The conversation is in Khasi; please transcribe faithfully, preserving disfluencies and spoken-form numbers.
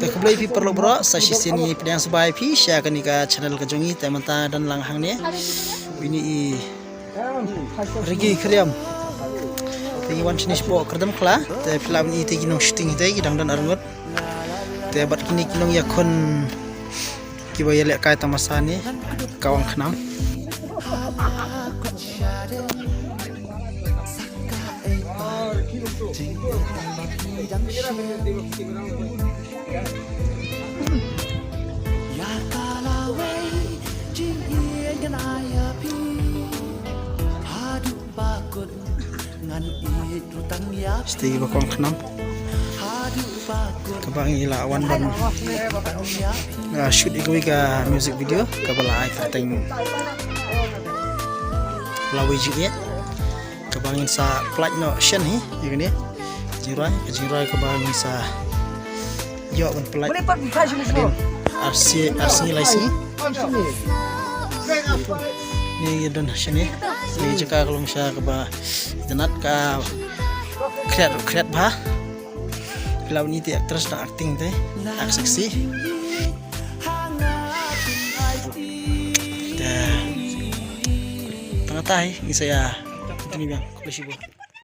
Te khublei phi paralok baroh, sa shisien ngi pdiang sngewbha ïa phi sha kane ka channel ka jong ngi. Te mynta don lang hangne uni i Ricky Khriam. Te ngi wan shane shapoh Kyrdemkhla. Te phi lah ban i te ki nong shooting te ki dang don arngut. Te bad kine ki nongïakhun kiba ïalehkai tamasa ne, Kawang Khnam. Sdei ba Kawang Khnam kaba ngi la wan ban, ah, shoot ïa kawei ka music video kaba la ai kyrteng Lawei Jingïeit, kaba ngin sa pynlait noh shen hi ïa kane ka jingrwai, ka jingrwai kaba ngin sa ïoh ban pynlait hadien ar sngi, ar sngi lai sngi. Ngi don shane, ngi jaka ka long sha kaba itynnad, ka khriat khriat bha. Phi lah ban i te actress dang acting te, act sexy. Te tang katta hi, ngi sa ïa continue biang. Khublei shibun.